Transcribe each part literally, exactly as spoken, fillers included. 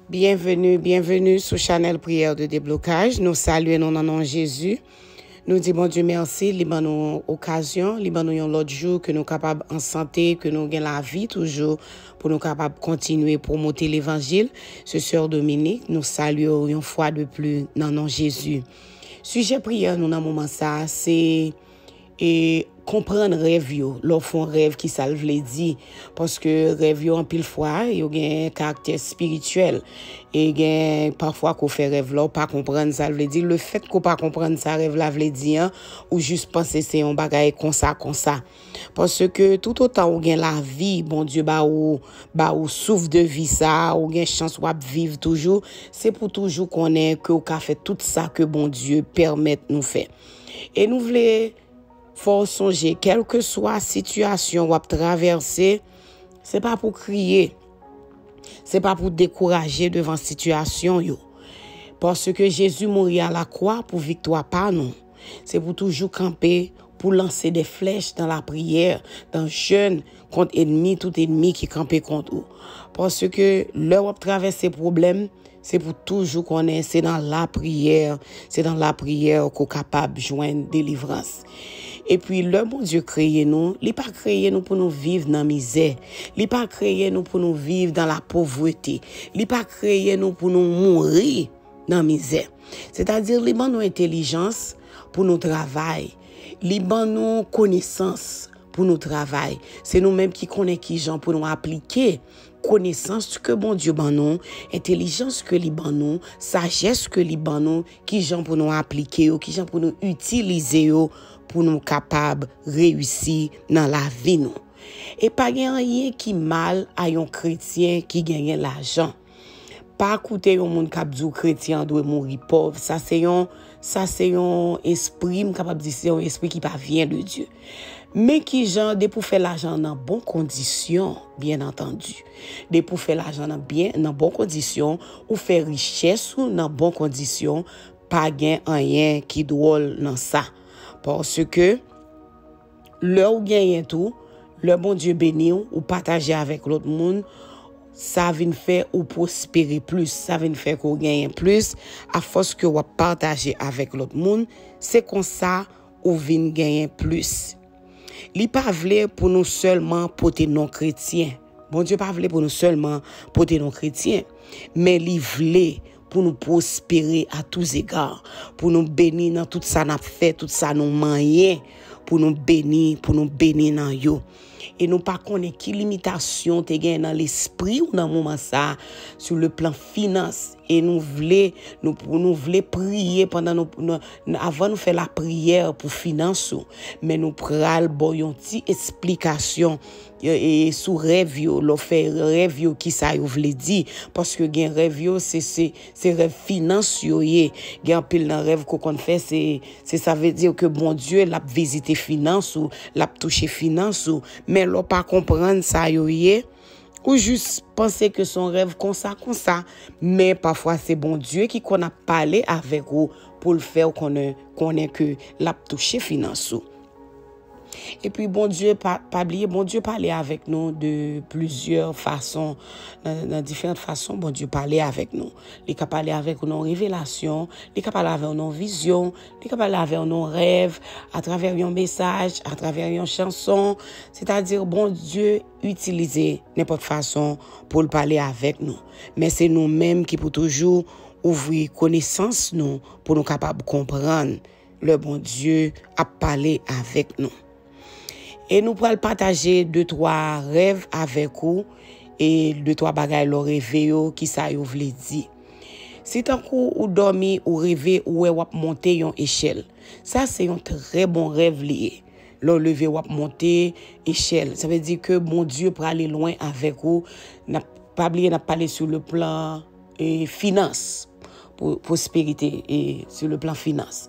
Byenveni, byenveni sou chanèl Priyè de Deblokaj. Nou salye nou nan non Jezi. Nou di Bondye mèsi, li ban nou okazyon, li ban nou yon lòt jou ke nou kapab an sante, ke nou gen lavi toujou, pou nou kapab kontinye pwomote levanjil. Se Sè Dominique, nou salye w yon fwa de pli nan non Jezi. Sijè priyè nou nan moman sa a, se e konprann rèv yo. Lè w fè yon rèv, ki sa l vle di? Paske rèv yo, anpil fwa, yo gen karaktè espirityèl. E gen pafwa ke w fè rèv la, w pa konprann sa l vle di. Lefètke w pa konprann sa rèv la vle di an, ou jis panse se yon bagay konsa, konsa. Paske toutotan ou gen lavi, Bondye ba ou, ba ou souf de vi sa a, ou gen chans w ap viv toujou, se pou toujou konnen ke w ka fè tout sa ke Bondye pèmèt nou fè. E nou vle fè w sonje, kèlkeswa sitiyasyon w ap travèse, se pa pou kriye, se pa pou dekouraje devan sitiyasyon yo. Paske Jezi mouri alakwa pou viktwa pa nou. Se pou toujou kanpe, pou lanse de flèch nan lapriyè, nan jèn kont ènmi, tout ènmi ki kanpe kont ou. Paske lè w ap travèse pwoblèm, se pou toujou konnen se nan lapriyè, se nan lapriyè ke w kapab jwenn delivrans. Epi lè Bondye kreye nou, li pa kreye nou pou nou viv nan mizè. Li pa kreye nou pou nou viv dan lapovrete. Li pa kreye nou pou nou mouri nan mizè. Sètadi, li ban nou entèlijans pou nou travay. Li ban nou konesans pou nou travay. Se nou menm ki konnen kijan pou nou aplike konesans ke Bondye ban nou, entèlijans ke li ban nou, sajès ke li ban nou, kijan pou nou aplike yo, kijan pou nou itilize yo pou nou kapab reyisi nan lavi nou. E pa gen anyen ki mal a yon kretyen ki genyen lajan. Pa koute yon moun k ap di w kretyen an dwe mouri pòv. Sa se yon, sa se yon espri, m kapab di se yon espri ki pa vyen de Dye. Men kijan, depi w fè lajan nan bon kondisyon, byen antandi. Depi w fè lajan nan byen, nan bon kondisyon, ou fè richès ou nan bon kondisyon, pa gen anyen ki dwòl nan sa. Paske lè w genyen tou, lè Bondye beni w, ou pataje avèk lòt moun, sa vin fè ou pwospere plis, sa vin fè ke w genyen plis, afòs ke w ap pataje avèk lòt moun, se konsa ou vin genyen plis. Li pa vle pou nou sèlman pote non kretyen. Bondye pa vle pou nou sèlman pote non kretyen, men li vle pou nou pwospere a tou zega, pou nou beni nan tout sa n ap fè, tout sa nou manyen, pou nou beni, pou nou beni nan yo. E nou pa konnen ki limitasyon te gen nan lespri w nan moman sa a, sou le plan finans. E nou vle, nou, nou vle priye pandan nou, nou, avan nou fè lapriyè pou finans ou. Men nou pral ba w yon ti esplikasyon e, e, sou rèv yo, lè w fè rèv yo, kisa yo vle di. Paske gen rèv yo, se, se, se rèv finans yo ye. Gen anpil nan rèv ke w konn fè, se, se sa vle di ke Bondye, l ap vizite finans ou, l ap touche finans ou. Men lè w pa konprann sa yo ye, ou jis panse ke se yon rèv konsa, konsa. Men pafwa, se Bondye ki konn ap pale avèk ou pou l fè w konnen, konnen ke l ap touche finans ou. Epi Bondye, pa, pa bliye, Bondye pale avèk nou de plizyè fason, nan, nan diferan fason Bondye pale avèk nou. Li ka pale avèk ou nan revelasyon, li ka pale avè w nan vizyon, li ka pale avè w nan rèv, atravè yon mesaj, atravè yon chanson. Sètadi, Bondye itilize nenpòt fason pou l pale avèk nou. Men se nou menm ki pou toujou ouvri konesans nou pou nou kapab konprann lè Bondye ap pale avèk nou. E nou pral pataje de twa rèv avèk ou, e de twa bagay lè w reve yo, kisa yo vle di. Si tankou ou dòmi, ou reve, ou wè w ap monte yon echèl. Sa se yon trè bon rèv li ye. Lè w leve, w ap monte echèl. Sa vle di ke Bondye prale lwen avèk ou. N ap, pa bliye, n ap pale sou le plan e, finans, pwo-, pwosperite, e, sou le plan finans.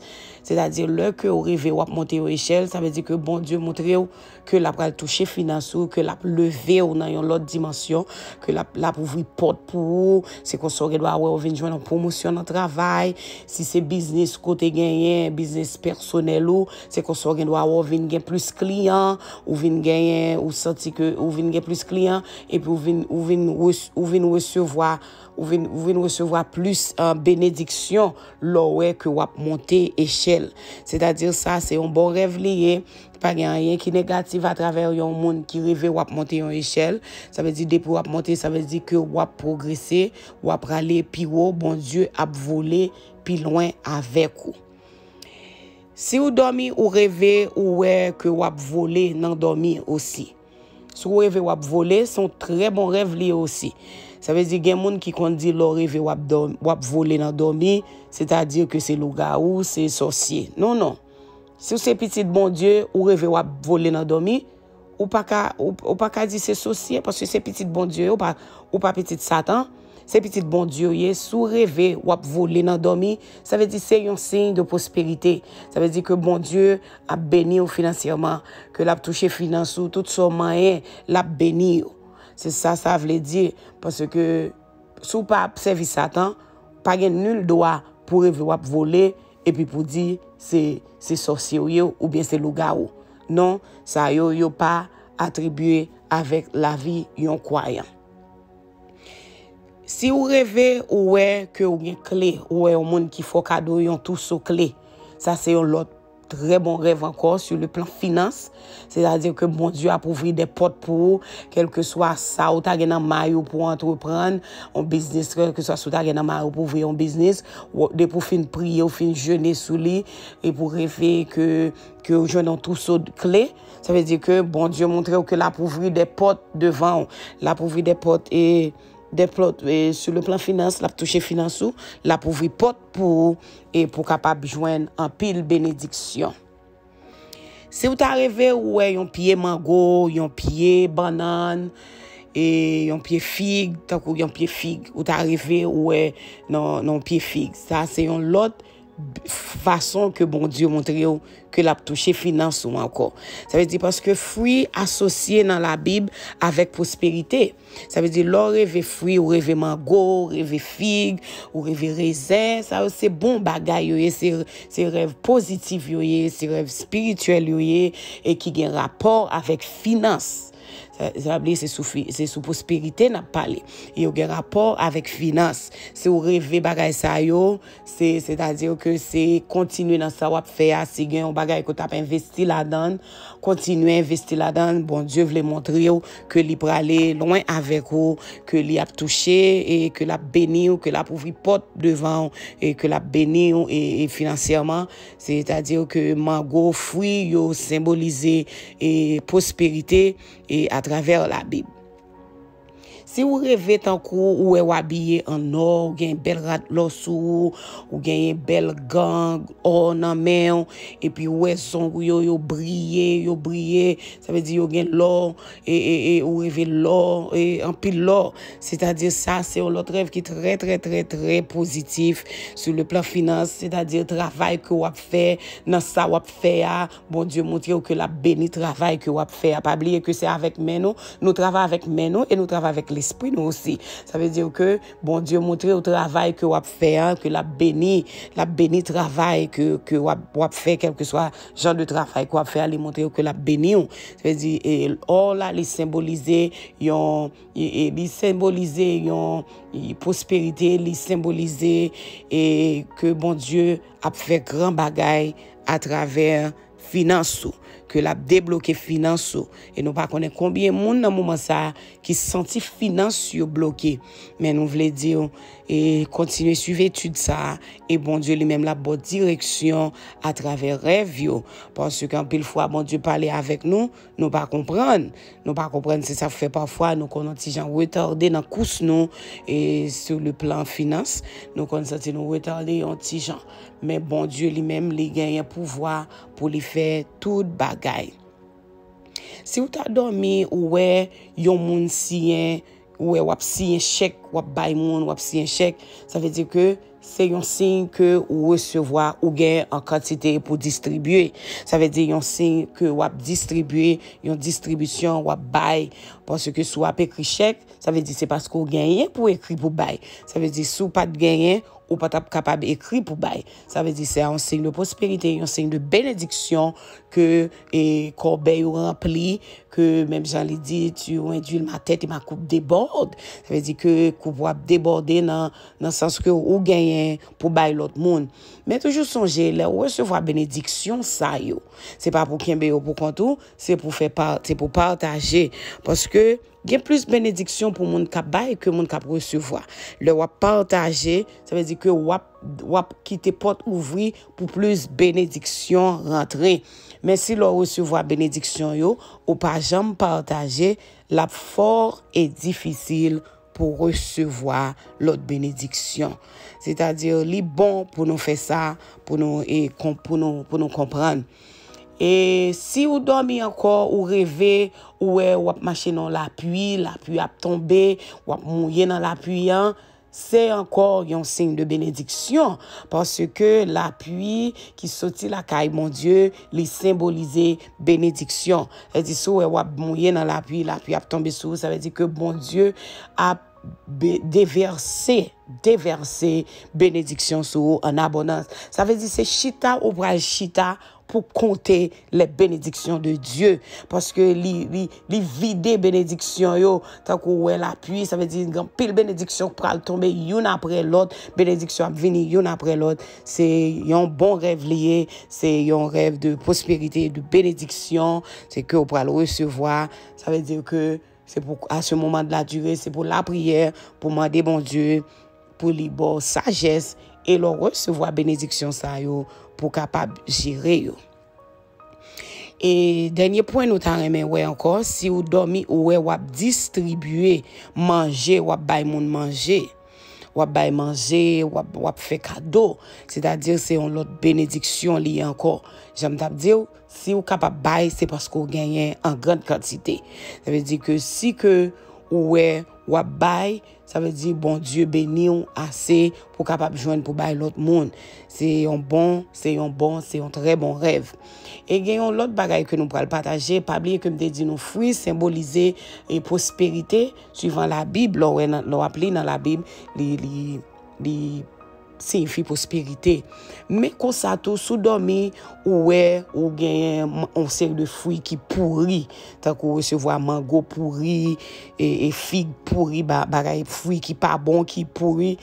Sètadi, lè ke w reve w ap monte yon echèl, sa vle di ke Bondye montre w ke l ap pral touche finans ou, ke l ap leve w nan yon lòt dimansyon, ke l ap, l ap ouvri pòt pou ou. Se konsa w gen dwa wè w vin jwenn yon pwomosyon nan travay. Si se biznis ke w te genyen, biznis pèsonèl ou, se konsa w gen dwa wè w vin gen plis kliyan, ou vin genyen, ou santi ke ou vin gen plis kliyan, epi ou vin, ou vin res-, ou vin resevwa ou vin, ou vin resevwa plis uh, benediksyon lè w wè ke w ap monte echèl. Sètadi sa, se yon bon rèv li ye. Pa gen anyen ki negatif atravè yon moun ki reve w ap monte yon echèl. Sa vle di depi w ap monte, sa vle di ke w ap pwogrese, w ap prale pi wo, Bondye ap vole pi lwen avèk ou. Si w dòmi, ou reve, ou wè ke w ap vole nan dòmi osi. Si w reve w ap vole, se yon trè bon rèv li ye osi. Sa vle di gen moun ki konn di lè w reve w ap dò- w ap vole nan dòmi, sètadi ke se lougawou, se sòsye. Non, non. Si w se pitit Bondye, ou reve w ap vole nan dòmi, ou pa ka, ou, ou pa ka di se sòsye, paske se pitit Bondye, ou pa, ou pa pitit Satan. Se pitit Bondye w ye, si w reve w ap vole nan dòmi, sa vle di se yon siy de pwosperite. Sa vle di ke Bondye ap beni w finansyèman, ke l ap touche finans ou, tout sa w manyen, l ap beni yo. Se sa sa vle di, paske si w pa ap sèvi Satan, pa gen nil dwa pou reve w ap vole, epi pou di se, se sòsye w ye oubyen se lougawou. Non, sa yo, yo pa atribye avèk lavi yon kwayan. Si w reve, ou wè ke w gen kle, ou wè yon moun ki fè w kado yon twouso kle, sa se yon lòt trè bon rèv ankò sur le plan finans. Sètadi ke Bondye ap ouvri de pòt pou ou, kèlkeswa sa ou ta gen nan may ou pou antreprann, yon biznis, kèlkeswa sa ou ta gen nan may ou pou ouvri yon biznis, w- depi w fin priye, w fin jene sou li, epi w reve ke, ke w jwenn yon twouso kle, sa vle di ke Bondye montre w ke l ap ouvri de pòt devan w, l ap ouvri de pòt e de pòt e sur le plan finans, l ap touche finans ou, l ap ouvri pòt pou ou e pou w kapab jwenn anpil benediksyon. Si w ta reve ou wè yon pye mango, yon pye bannann, e yon pye fig, tankou yon pye fig, ou ta reve ou wè nan, nan pye fig. Sa se yon lòt fason ke Bondye montre w ke l ap touche finans ou ankò. Sa vle di paske fwi asosye nan Labib avèk pwosperite. Sa vle di lè w reve fwi, ou reve mango, ou reve fig, ou reve rezen, sa yo se bon bagay yo ye, se, se rèv pozitif yo ye, se rèv espirityèl yo ye, e ki gen rapò avèk finans. Sa, sa vle se sou, fi- se sou pwosperite n ap pale. E yo gen rapò avèk finans. Si w reve bagay sa yo, se, sètadi ke se kontinye nan sa w ap fè a. Si gen yon bagay ke w t ap envesti ladan l, kontinye envesti ladan l. Bondye vle montre w ke li prale lwen avèk ou, ke li ap touche, e ke l ap beni w, ke l ap ouvri pòt devan w, e ke l ap beni w e, e finansyèman. Sètadi ke mango, fwi yo senbolize e pwosperite e atravè Labib. Si w reve tankou ou wè w abiye an ò, ou gen bèl rad lò sou ou, ou genyen bèl gang ò nan men w, epi ou wè zong ou yo, yo briye, yo briye, sa vle di yo gen lò, e, e, e ou reve lò, e anpil lò. Sètadi sa, se yon lòt rèv ki trè, trè, trè, trè pozitif sur le plan finans, sètadi travay ke w ap fè, nan sa w ap fè a, Bondye montre w ke l ap beni travay ke w ap fè a. Pa bliye ke se avèk men nou, nou travay avèk men nou e nou travay avèk lespri nou osi. Sa vle di ke Bondye montre w travay ke w ap fè a, ke l ap beni, l ap beni travay ke, ke w ap, w ap fè, kèlkeswa jan de travay ke w ap fè a, li montre w ke l ap beni w. Sa vle di, e, ò la, li senbolize yon, e, e, li senbolize yon, e, pwosperite, li senbolize, e, ke Bondye ap fè gran bagay atravè finans ou, ke l ap debloke finans ou. E nou pa konnen konbyen moun nan moman sa a ki santi finans yo bloke. Men nou vle di w, e kontinye swiv etid sa a, e Bondye li menm l ap ba w direksyon atravè rèv yo. Paske anpil fwa, Bondye pale avèk nou, nou pa konprann. Nou pa konprann, se sa k fè pafwa nou konn yon ti jan retade nan kous nou, e sur le plan finans, nou konn santi nou retade yon ti jan. Men Bondye li menm, li genyen pouvwa pou li fè tout bagay. Si w ta dòmi, ou wè yon moun siyen, ou wè w ap siyen chèk, w ap bay moun, w ap siyen chèk, sa vle di ke se yon siy ke ou resevwa, ou gen an kantite pou distribye. Sa vle di yon siy ke w ap distribye, yon distribisyon w ap bay. Paske si w ap ekri chèk, sa vle di se paske w genyen pou ekri pou bay. Sa vle di si w pa t genyen, ou pa t ap kapab ekri pou bay. Sa vle di se yon siy de pwosperite, yon siy de benediksyon ke e, kòbèy ou ranpli, ke menm jan li di, tu endulles ma tête et ma coupe déborde. Sa vle di ke koup ou ap debòde nan, nan sans ke ou genyen pou bay lòt moun. Men toujou sonje, lè ou resevwa benediksyon sa yo, se pa pou kenbe yo pou kont ou, se pou fè pa, se pou pataje. Paske gen plis benediksyon pou moun k ap bay ke moun k ap resevwa. Lè w ap pataje, sa vle di ke w ap, w ap kite pòt ouvri pou plis benediksyon rantre. Men si lè w resevwa benediksyon yo, ou pa janm pataje, l ap fò e difisil pou resevwa lòt benediksyon. Sètadi, li bon pou nou fè sa, pou nou, e, kon-, pou nou, pou nou konprann. E si ou dòmi ankò, ou reve, ou wè w ap mache nan lapli, lapli ap tonbe, w ap mouye nan lapli an, se ankò yon siy de benediksyon, paske lapli ki soti lakay Bondye, li senbolize benediksyon. Sa vle di, si w wè w ap mouye nan lapli, lapli ap tonbe sou ou, sa vle di ke Bondye ap be-, devèse, devèse benediksyon sou ou an abondans. Sa vle di se chita ou pral chita pou konte les bénédictions de Dieu. Paske li, li, li vide benediksyon yo. Tankou ou wè lapli, sa vle di gen anpil benediksyon k pral tonbe youn apre lòt. Benediksyon ap vini youn apre lòt. Se yon bon rèv li ye. Se yon rèv de pwosperite, de benediksyon. Se ke ou pral resevwa. Sa vle di ke se pou, à ce moment de la durée, se pou lapriyè, pou mande Bondye, pou li ba w sajès, e lè w resevwa benediksyon sa yo, pou w kapab jere yo. E dènye pwen nou ta renmen wè ankò, si w dòmi, ou wè w ap distribye manje, w ap bay moun manje. W ap bay manje, w ap, w ap fè kado. Sètadi, se yon lòt benediksyon li ye ankò. Jan m t ap di w, si w kapab bay, se paske w genyen an grann kantite. Sa vle di ke si ke ou wè w ap bay, sa vle di Bondye beni w ase pou w kapab jwenn pou bay lòt moun. Se yon bon, se yon bon, se yon trè bon rèv. E gen yon lòt bagay ke nou pral pataje. Pa bliye ke m te di nou fwi senbolize e pwosperite, suivan Labib. Lè w wè nan, lè w ap li nan Labib, li, li, li siyifi pwosperite. Men konsa tou, si w dòmi, ou wè, ou genyen m-, yon seri de fwi ki pouri, tankou w resevwa mango pouri, e, e fig pouri, ba-, bagay, fwi ki pa bon, ki pouri,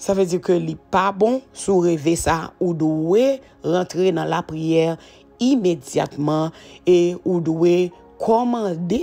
sa vle di ke li pa bon. Si w reve sa, ou dwe rantre nan lapriyè imedyatman e ou dwe kòmande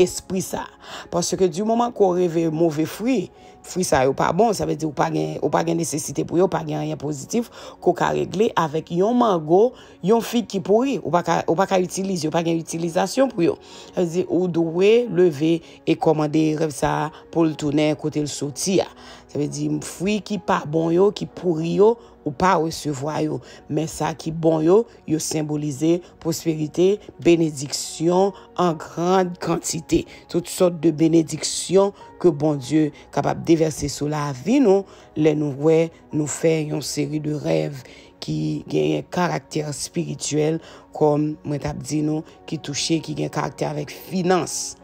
espri sa. Paske di moman ke w reve move fwi, fwi sa yo pa bon, sa vle di ou pa gen, ou pa gen nesesite pou yo, pa gen anyen pozitif ke w ka regle avèk yon mango, yon fig ki pouri, ou pa ka, ou pa ka itilize, ou pa gen itilizasyon pou yo. Sa vle di ou dwe leve e kòmande rèv sa a pou l tounen kote l soti a. Sa vle di fwi ki pa bon yo, ki pouri yo, ou pa resevwa yo. Men sa ki bon yo, yo senbolize pwosperite, benediksyon an grann kantite. Tout sòt de benediksyon ke Bondye kapab devèse sou lavi nou, lè nou wè nou fè yon seri de rèv ki genyen karaktè espirityèl, kòm mwen t ap di nou, ki touche, ki gen karaktè avèk finans.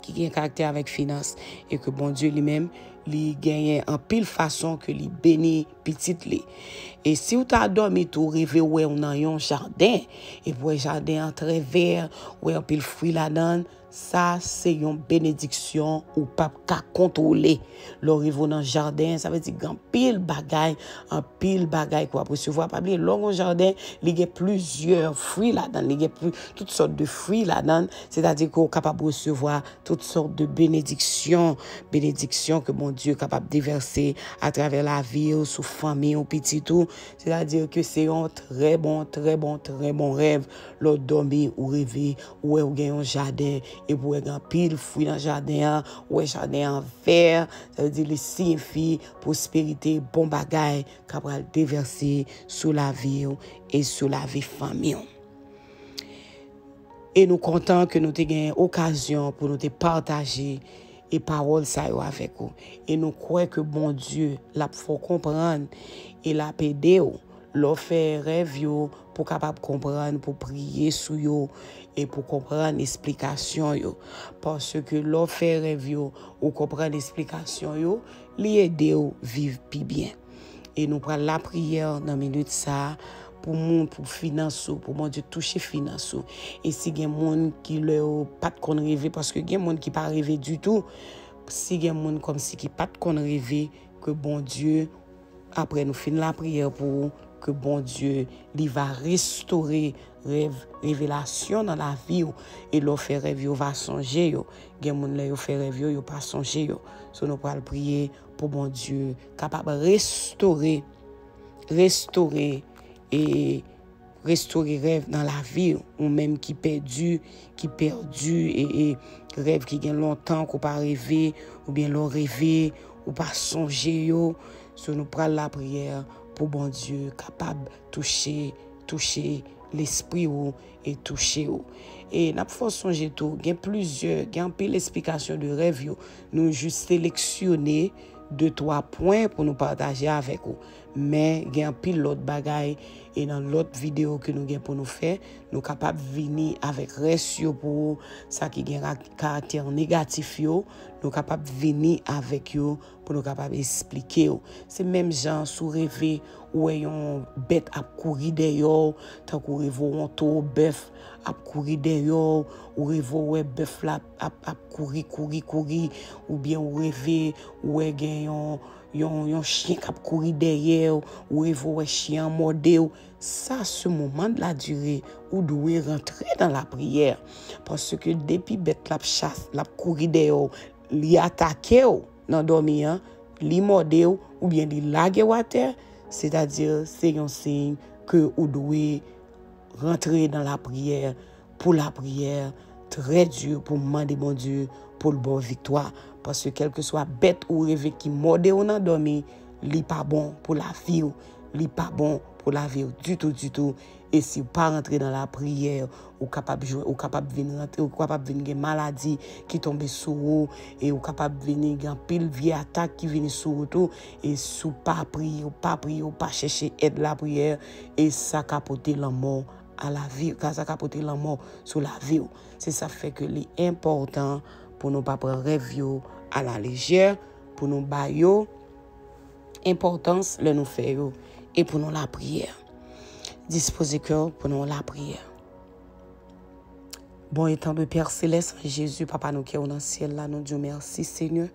Ki gen karaktè avèk finans, e ke Bondye li menm, li genyen anpil fason ke li beni pitit li. E si w ta dòmi tou, reve w wè w nan yon jaden, epi w wè jaden an trè vè, w wè anpil fwi ladan l, sa se yon benediksyon ou p ap ka kontwole. Lè w rive w nan jaden, sa vle di gen anpil bagay, anpil bagay ke w ap resevwa. Pa bliye, lè w gen yon jaden, li gen plizyè fwi ladan l, li gen pli-, tout sòt de fwi ladan l, sètadi ke w kapab resevwa tout sòt de benediksyon, benediksyon ke Bondye kapab devèse atravè lavi w, sou fanmi w, pitit ou. Sètadi ke se yon trè bon, trè bon, trè bon rèv. Lè w dòmi, ou reve, ou wè w gen yon jaden, epi w wè gen anpil fwi nan jaden an, ou wè jaden an vè, sa vle di li siyifi pwosperite, bon bagay k ap pral devèse sou lavi w e sou lavi fanmi w. E nou kontan ke nou te gen okazyon pou nou te pataje e pawòl sa yo avèk ou. E nou kwè ke Bondye, l ap fè w konprann e l ap ede w lè w fè rèv yo pou w kapab konprann, pou w priye sou yo e pou w konprann esplikasyon yo. Paske lè w fè rèv yo, ou konprann esplikasyon yo, li ede w viv pi byen. E nou pral lapriyè nan minit sa a pou moun, pou finans ou, pou Bondye touche finans ou. E si gen moun ki lè yo pa t konn reve, paske gen moun ki pa reve ditou, si gen moun kòmsi ki pa t konn reve, ke Bondye, apre nou fin lapriyè pou ou, ke Bondye, li va restore rèv, revelasyon nan lavi w. E lè w fè rèv yo, va sonje yo. Gen moun lè yo fè rèv yo, yo pa sonje yo. So nou pral priye pou Bondye kapab restore, restore e restore rèv nan lavi w. Ou menm ki pèdi, ki pèdi e, e rèv ki gen lontan ke w pa reve, oubyen lè w reve, ou pa sonje yo. So nou pral lapriyè pou Bondye kapab touche, touche lespri ou e touche ou. E n ap fè w sonje tou, gen plizyè, gen anpil esplikasyon de rèv yo. Nou jis seleksyone de twa pwen pou nou pataje avèk ou. Men gen anpil lòt bagay e nan lòt videyo ke nou gen pou nou fè, nou kapab vini avèk rès yo pou ou, sa ki gen ra-, karaktè negatif yo, nou kapab vini avèk yo pou nou kapab esplike w. Se menm jan si w reve ou wè yon bèt ap kouri dèyè w, tankou w reve w yon towo bèf ap kouri dèyè w, ou reve w wè bèf la ap, ap kouri, kouri, kouri, oubyen ou reve ou wè gen yon, yon, yon chen k ap kouri dèyè w, ou reve w wè chen an mòde w. Sa, ce moment de la durée, ou dwe rantre nan lapriyè. Paske depi bèt la ap chas, l ap kouri dèyè w, li atake w nan dòmi an, li mòde w, oubyen li lage w atè, sètadi se yon siy ke ou dwe rantre nan lapriyè, pou lapriyè trè di, pou mande Bondye pou l ba w viktwa. Paske kèlkeswa bèt ou reve ki mòde w nan dòmi, li pa bon pou lavi w. Li pa bon pou lavi w ditou, ditou. E si w pa rantre nan lapriyè, ou kapab jwenn, ou kapab vin rantre, ou kapab vin gen maladi ki tonbe sou ou, e ou kapab vin gen anpil vye atak ki vini sou ou tou. E si w pa priye, ou pa priye, ou pa chèche èd lapriyè, e sa ka pote lanmò a lavi, ka, sa ka pote lanmò sou lavi w. Se sa fè ke li enpòtan pou nou pa pran rèv yo a la lejè, pou nou ba yo enpòtans lè nou fè yo, e pou nou lapriyè. Dispoze kè w pou nou lapriyè. Bon, etan de Pè Selès, Jezi, Papa nou ki nan syèl la, nou di w mèsi, Senyè.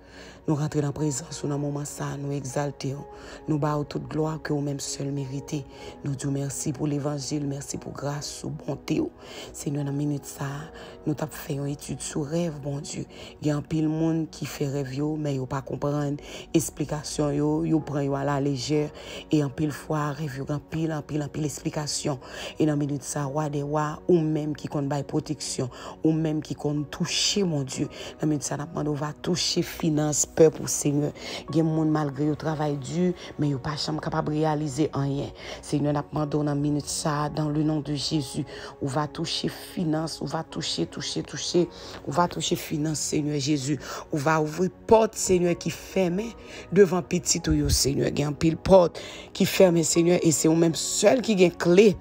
Nou rantre nan prezans ou nan moman sa a, nou egzalte w. Nou ba w tout glwa ke ou menm sèl merite. Nou di w mèsi pou levanjil, mèsi pou gras ou, bonte w. Senyè, nan minit sa a, nou t ap fè yon etid sou rèv, Bondye. Gen anpil moun ki fè rèv yo, men yo pa konprann esplikasyon yo, yo pran yo a la lejè, e anpil fwa, rèv yo gen anpil, anpil, anpil esplikasyon. E nan minit sa a, Wa dè wa, ou menm ki konn bay pwoteksyon, ou menm ki konn touche, Bondye. Nan minit sa a, n ap mande w va touche finans pèp ou, Senyè. Gen moun, malgre yo travay di, men yo pa janm kapab reyalize anyen. Senyè, n ap mande w nan minit sa a, dans le nom de Jésus, ou va touche finans, ou va touche, touche, touche, ou va touche finans, Senyè Jezi. Ou va ouvri pòt, Senyè, ki fèmen devan pitit ou yo, Senyè. Gen anpil pòt ki fèmen, Senyè, e se ou menm sèl ki gen kle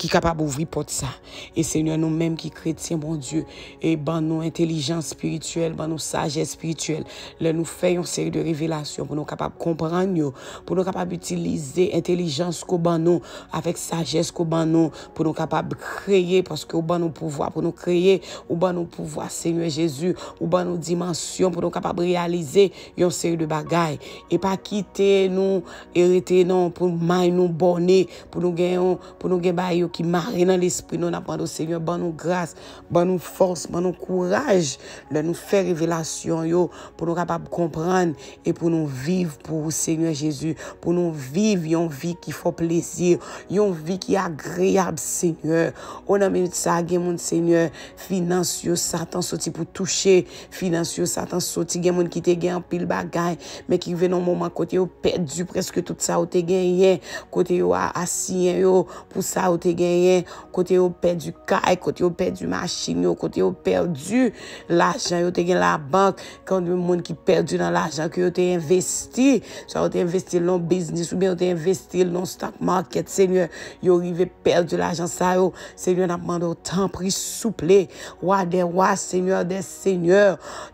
ki kapab ouvri pòt sa. E Senyè, nou menm ki kretyen, Bondye, e ban nou entèlijans espirityèl, ban nou sajès espirityèl. Lè nou fè yon seri de revelasyon pou nou kapab konprann yo, pou nou kapab itilize entèlijans ke w ban nou, avèk sajès ke w ban nou, pou nou kapab kreye, paske w ban nou pouvwa pou nou kreye, ou ban nou pouvwa, Senyè Jezi, ou ban nou dimansyon pou nou kapab reyalize yon seri de bagay. E pa kite nou e rete non pou may nou bòne, pou nou gen yon, pou nou gen bagay yo ki mare nan lespri nou. N ap mande w, Senyè, ban nou gras, ban nou fòs, ban nou kouraj lè nou fè revelasyon yo, pou nou kapab konprann e pou nou viv pou ou, Senyè Jezi, pou nou viv yon vi ki fè w plezi, yon vi ki agreyab, Senyè. O, nan minit sa a, gen moun, Senyè, finans yo, Satan soti pou touche finans yo, Satan soti. Gen moun ki te gen anpil bagay, men ki rive nan moman kote yo pèdi prèske tout sa yo te genyen, kote yo a, asiyen yo pou sa yo te genyen, kote yo pèdi kay, kote yo pèdi machin yo, kote yo pèdi lajan yo te gen labank, kote moun ki pèdi nan lajan ke yo te envesti, swa yo te envesti l nan biznis oubyen yo te envesti l nan stock market, Senyè, yo rive pèdi lajan sa yo. Senyè, n ap mande w, tanpri, souple, Wa dè wa, Senyè dè senyè,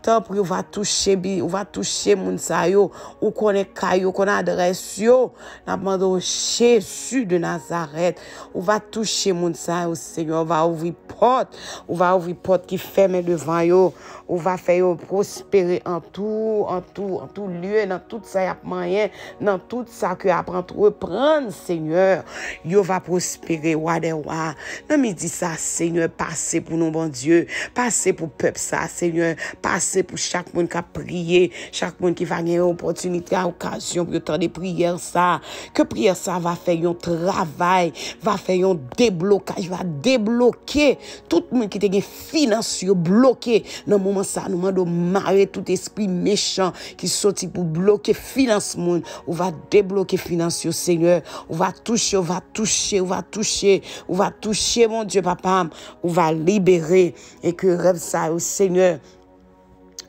tanpri, ou va touche, bi- ou va touche moun sa yo, ou konnen kay yo, ou konnen adrès yo, n ap mande w, Jezi de Nazarèt, ou va touche moun sa yo, Senyè, ou va ouvri pòt, ou va ouvri pòt ki fèmen devan yo, ou va fè yo pwospere an tou, an tou, an tou lye, nan tout sa y ap manyen, nan tout sa ke y ap antreprann, Senyè, yo va pwospere, Wa dè wa. Nan midi sa, Senyè, pase pou nou, Bondye, pase pou pèp sa, Senyè, pase pou chak moun k ap priye, chak moun ki va gen opòtinite a okazyon pou yo tande priyè sa, ke priyè sa va fè yon travay, va fè yon deblokaj, va debloke tout moun ki te gen finans yo bloke nan moman sa. Nou mande w mare tout espri mechan ki soti pou bloke finans moun. Ou va debloke finans yo, Senyè. Ou va touche, ou va touche, ou va touche, ou va touche, Bondye, papa m. Ou va libere. E ke rèv sa yo, Senyè,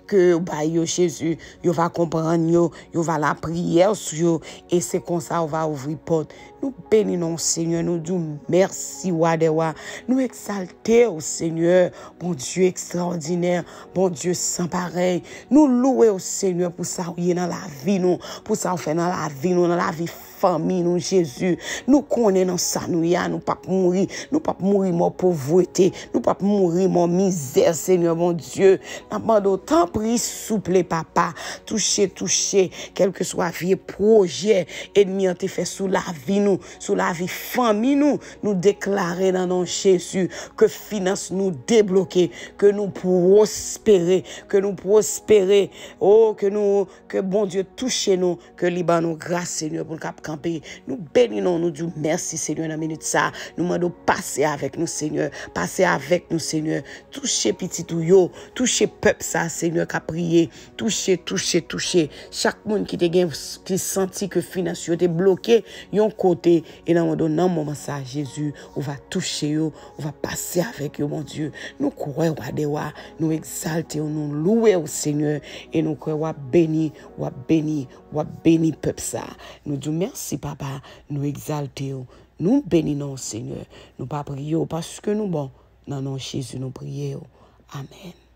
ke ou bay yo, Jezi, yo va konprann yo, yo va lapriyè sou yo, e se konsa ou va ouvri pòt. Nou beni non w, Senyè, nou di w mèsi, Wa dè wa. Nou egzalte w, Senyè, Bondye ekstraòdinè, Bondye san parèy. Nou louwe w, Senyè, pou sa w ye nan lavi nou, pou sa w fè nan lavi nou, nan lavi fanmi nou, Jezi. Nou konnen nan sa nou ye a, nou p ap mouri. Nou p ap mouri mò povrete. Nou p ap mouri mò mizè, Senyè Bondye. N ap mande w, tanpri, souple, papa. Touche, touche, kèlkeswa vye pwojè ènmi an te fè sou lavi nou, sou lavi fanmi nou. Nou deklare nan non Jezi ke finans nou debloke, ke nou pwospere, ke nou pwospere. O, ke nou, ke Bondye touche nou, ke li ban nou gras, Senyè, pou n k ap kanpe. Nou beni non w, nou di w mèsi, Senyè, nan minit sa. Nou mande w pase avèk nou, Senyè. Pase avèk nou, Senyè. Touche pitit ou yo, touche pèp sa, Senyè, k ap priye. Touche, touche, touche. Chak moun ki te gen, ki santi ke finans yo te bloke yon kote, e nan modo nan moman sa, Jezi, ou va touche yo, ou va pase avèk yo, Bondye. Nou kwè, Wa dè wa, nou egzalte w, nou louwe w, Senyè, e nou kwè w ap beni, w ap beni, w ap beni pèp sa. Nou di w mèsi, papa, nou egzalte w, nou beni non w, Senyè. Nou pa priye w paske nou bon. Nan non Jezi, nou priye w. Amèn.